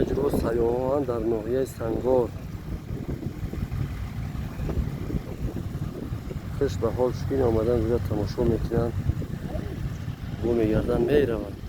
Аҷро сайёҳон дар ноҳияи Сангвор. Хуш ба ҳол шукин омадан, ҷуда тамошо мекунанд, бо мегарданд, мераванд.